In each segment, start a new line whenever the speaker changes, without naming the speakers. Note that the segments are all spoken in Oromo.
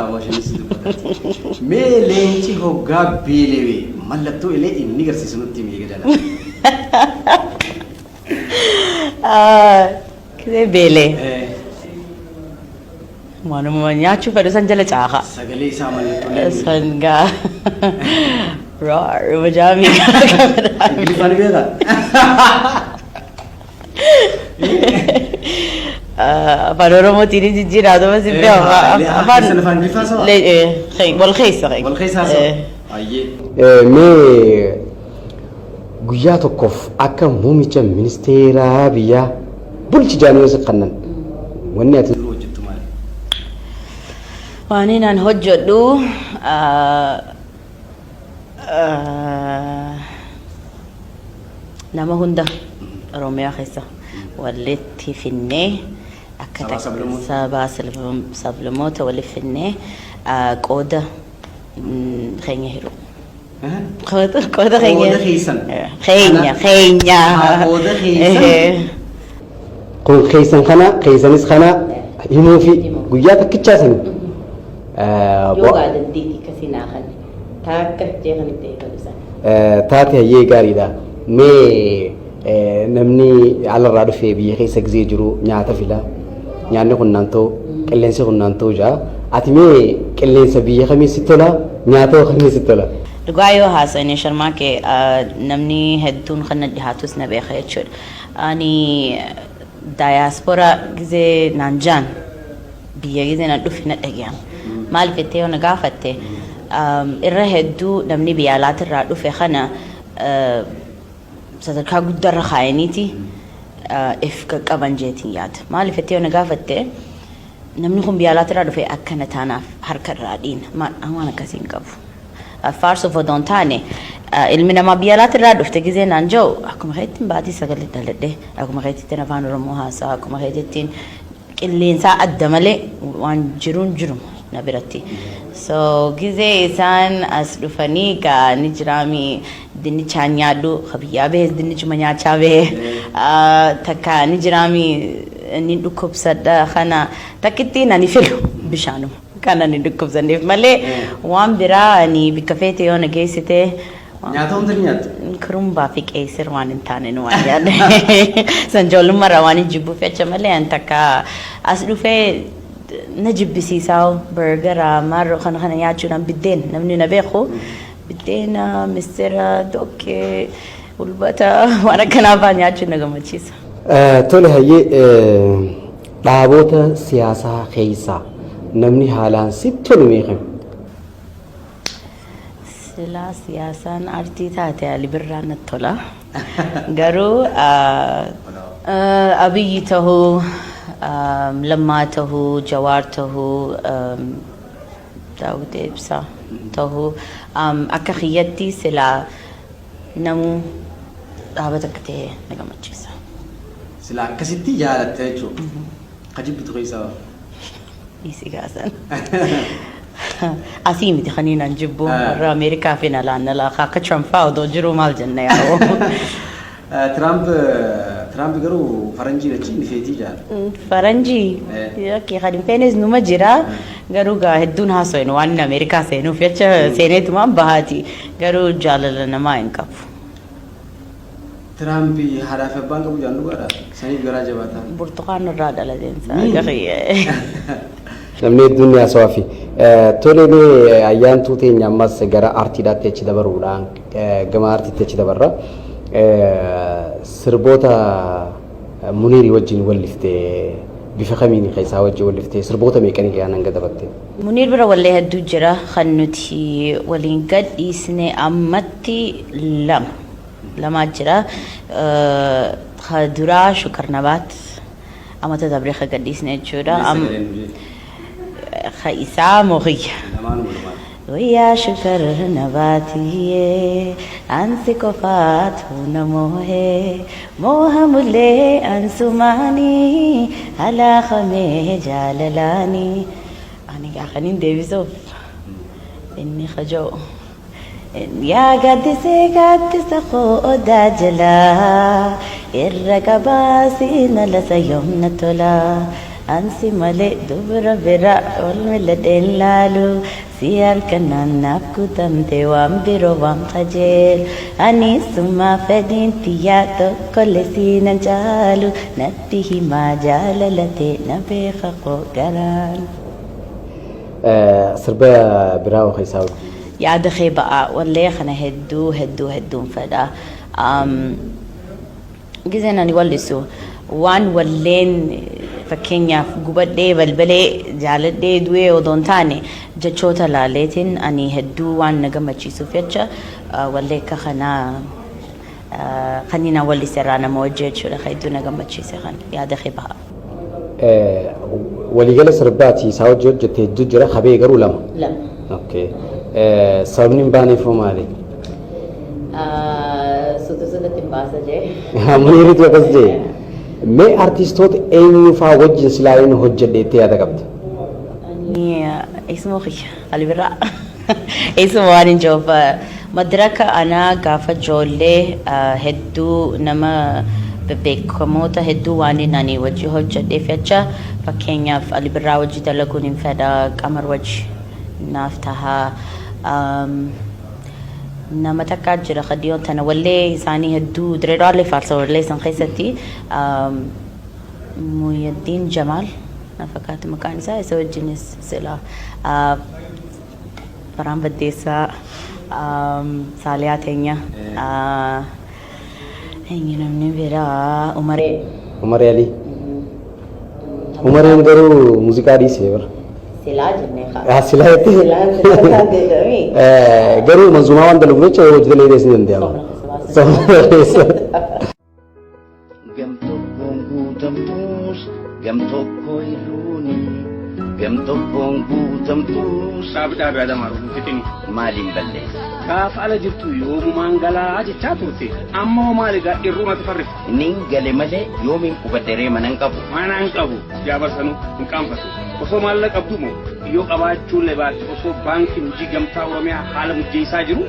Kitaaba shanis dubbata. Mee leenci hoggaa beelewe mallattoo ilee inni garsiisu nutti himi eega jala.
Kisee beelee. Waanuma nyaachuu fedhu san jala caaka.
Sagalee isaa mallattoolee.
San gaa. Roar majaamii.
Ingiliffaan ni beekaa?
Afaan Oromootiin ni jijjiiraa ta'uu si beeku.
Afaan afaan Ingiliffaa sawa?
Wal keessa.
Wal keessa haasa'u. Ayyee. Mee guyyaa tokkoof akka muummicha ministeeraa biyyaa bulchi jaanii yoo si kannan wanni ati hojjettu maali?
Waan inni hojjedhu nama hunda Oromiyaa keessa walitti finnee akka
Sabaa sablammoota.
Sabaa sablammoota walitti finnee qooda keenya hiru. Qooda keenya.
Qooda keessan.
Keenya keenya.
Qooda keessan. Kun keessan kana keessanis kana himuu fi guyyaa tokkichaa sani.
Yoo gaa dandeettii akkasii naa kan taakka jee kan itti eegalu sana.
Taate hayyee gaariidha. Mee namni alarraa dhufee biyya keessa gizee jiru nyaata fila. Nyaanni kun naan ta'u, qilleensi kun naan ta'u jaa. Ati mee qilleensa biyya kamii sitti tola? Nyaata kamii sitti tola?
Dhugaa yoo haasa'ine sharmaa kee namni hedduun kan na dhihaatus na beeka jechuudha. Ani daayaaspoora gizee naan jaan biyya gizee na dhufe na dhaga'ama. Maaliif jettee yoo na gaafatte, irra hedduu namni biyya alaatirraa dhufe kana sadarkaa guddaarra kaayaniiti if qaqqaban jeetiin yaada. Maaliif jettee yoo na gaafatte, namni kun biyya alaatirraa dhufe akkana taanaaf harka irraa dhiina. Waan akkasii hin qabu. Faarsuuf odoo hin taane, ilmi namaa biyya alaatirraa dhufte gizee naan jiru akkuma keettiin baatii sagalee dhaladhe, akkuma keettiin afaan Oromoo haasa'a, akkuma keettiin qilleensaa adda malee waan jiruun jiru na biratti. So gizee isaan as dhufanii gaa ni jiraami, dinnichaan nyaadhu ka biyyaa bahees dinnichuma nyaachaa bahe, takka ni jiraami ni dhukkubsadha kana takkittiin ani filu bishaanuma kan ani dhukkubsanneef malee waan biraa ani bikka feete yoo na geessite.
Nyaata hunda ni nyaattu?
Kurumbaa fi qeessir waan hin taane nu waan yaadne. San ijoollummaarraa waan hin jibbuuf jecha malee an takka as dhufee na jibbisiisaa burgera maarroo kana kana nyaachuudhaan biddeen namni na beeku biddeena, missira, dhoqqee, hulbata waan akkanaa fa'aa nyaachuun na gammachiisa.
Tole hayyee, dhaaboota siyaasaa keessaa namni haalaan sitti tolu mee kami?
Silaa siyaasaan aartii taate Ali Birraa natti tola. Garuu Abiyyi tahuu, Lammaa tahuu, Jawaar tahuu, Daawud Ibsaa tahuu, akka kiyyatti silaa namuu dhaaba takka ta'ee na gammachiisa.
Silaa akkasitti jaalatta jechuudha. Ka jibbitu keessaa?
Dhiisi gaasan. Asii miti kaniin an jibbu, warra Ameerikaa fi nalaan nalaa akka Trump fa'aa odoo jiruu maal jenna yaa'u.
Tiraamp garuu faranjiin achi ni feetii jaala.
Faranjii yakkii kan hin feenes numa jira, garuu gaa hedduun haasofnu waan inni Ameerikaa seenuuf jecha seeneetumaan bahaati, garuu jaalala namaa hin qabu.
Tiraamp haadhaa fi abbaan qabu jaan dhugaadha. Saniif garaa jabaataa.
Burtukaan irraa dhalateensa.
Namni hedduun ni haasawaa fi. Tole, mee ayyaantuu teenya ammas gara aartiidhaatti achi dabaruudhaan gama aartiitti achi dabarra. Sirboota Muniirii wajjin wallifte bifa kamiin keessaa wajjin wallifte, sirboota meeqanii kan hanga dabatte?
Muniir bira wallee hedduu jira, kan nuti waliin gadhiisne ammatti lama. Lamaa jira. Ka duraa Shukar Nabaat amata dabree ka gadhiisne jechuudha. Ka isaa moo kiyya? Wayyaa shukar nabaatiyyee ansi qofaatu na moohee moohamullee ansumaanii halaakamee jaalalaanii. Ani gaa kaniin deebisuuf inni kaja'u. Yaa gaaddisee gaaddisa koo odaa jalaa irra qabaa siina lasa yoomna tola. Ansi malee dubra bira ol milladheen laalu. Si harkanaan naaf guutamte waan biroo waan qajeelu. Ani suma fedhiin tiyyaa tokkollee siinan caalu. Natti himaa jaalalate na beeka koo garaan.
Sirba biraa keessaa?
Yaada kee ba'aa, wallee kana hedduu hedduu hedduun fedha. Gizeen ani wallisu waan walleen fakkeenyaaf gubadhee, balbalee, jaaladhee, du'ee odoo hin taane, jechoota laaleetiin ani hedduu waan na gammachiisuuf jecha wallee akka kanaa kan inni wallise irraa nama wajji jechuudha, hedduu na gammachiise kan yaada kee ba'a.
Waliigala sirbaati isaa hojii hojjette hedduu jira, habee garuu lama.
Lama.
Okay. Sababni hin baaneef hoo maali?
Suuta suutatti hin baasa jee.
Muniiritu akkas jee. Mee artistoota eenyu fa'aa wajjin silaa inni hojjedhe itti yaada qabda?
Ani eessuma kiyya Ali Birraa. Eessuma waan hin jiruuf madaraka anaa gaafa ijoollee hedduu nama bebbeekamoota hedduu waan inni ani wajji hojjedheef jecha, fakkeenyaaf Ali Birraa wajji dalaguun hin fedha, Qamar wajji naaf tahaa. Nama takkaa jira kadiyoon tana wallee isaanii hedduu Direedhaallee faarsa, wallee san keessatti Muyyaddiin Jamaal na fakkaatu maqaan isaa, isa wajjinis sila Faraan Baddeessaa, Saaliyaa Teenya, eenyu namni biraa, Umaree.
Umaree Alii. Umareen garuu muuziqaa dhiisee bara.
Silaa jennee kaa.
Ah, silaa jettee?
Silaa silaa taatee jedhami.
Garuu manzuumaa waan dalagu jecha hojii dalee ni danda'ama.
Soomana keessa.
Gam tokkoon guutamtuus gam tokko hirruuni, gam tokkoon guutamtuus.
Dhaabi, dhaabi, Adamaa fixini.
Maaliin balleessa?
Gaafa ala jirtu yoomumaan galaa jechaa turte. Amma hoo maali gaa irrumatti farrifte?
Nin gale malee yoomiin qubadheree mana hin qabu.
Mana hin qabu jaabarsanuu hin qaanfatu. Osoo maallaqa qabdu moo yoo qabaachuullee baatte, osoo baankiin hojii gamtaa Oromiyaa haala mujjeessaa jiru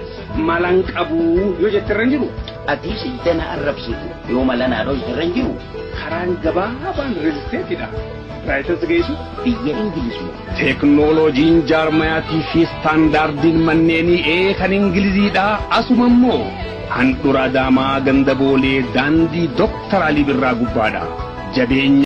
mala hin qabu yoo jette irra hin jiru.
Atis iddana arrabsitu yoo mala naa dhoyte irra hin jiru.
Karaan gabaabaan real estateidha. Raayitans geessu.
Biyya Ingiliz moo?
Teeknooloojiin jaarmayaatii fi istaandaardiin manneenii ee kan Ingiliziidha. Asuma immoo handhuura Adaamaa, ganda Boolee, daandii Dooktar Alii Birraa gubbaadha. Jabeenya.